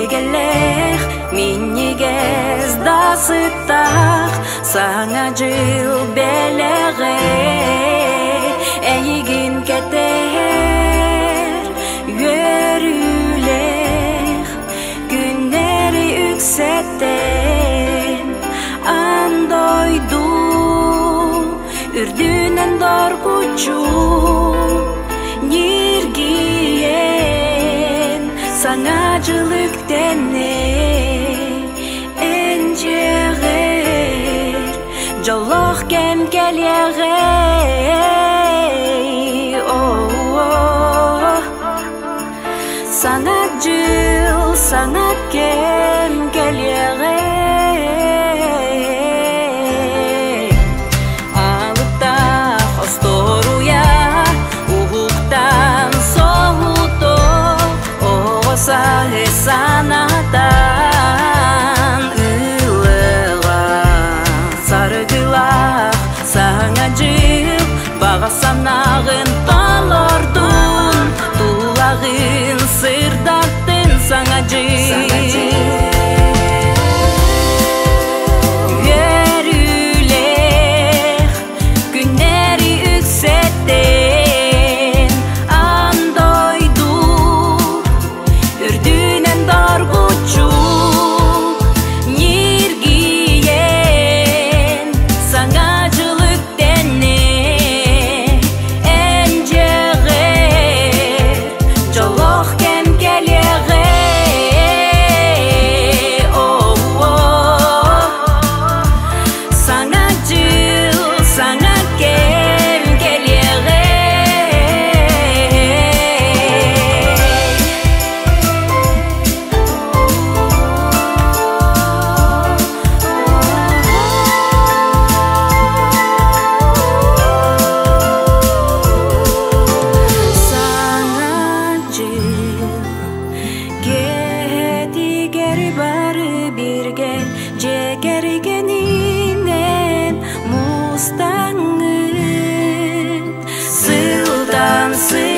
Эгэллээх, минньигэс да сыттаах Саҥа дьыл бэлэҕэ эйигин кэтэһэр Үөрүүлээх күннэри үксэтэн Аан дойду үрдүнэн доргуччу Ньиргийэн саҥа дьыл үктэннэ Эн дьиэҕэр дьоллоох кэм кэлиэҕэй Саҥа дьыл, саҥа кэм кэлиэҕэй Алыптаах остуоруйа уһуктан соһуто оҕо сааһы санатан ылыаҕа саргылаах саҥа дьыл баҕа санааҕын толордун тулаҕын сырдаттын саҥа дьыл Үөрүүлээх күннэри үксэтэн аан дойду үрдүнэн доргуччу ньиргийэн саҥа дьыл үктэннэ эн дьиэҕэр дьоллоох кэм кэлиэҕэ Саҥа дьыл, саҥа кэм кэлиэҕэ. Саҥа дьыл киэһэтигэр бары бииргэ дьиэ кэргэнинэн мустаҥҥыт сылтан сыл.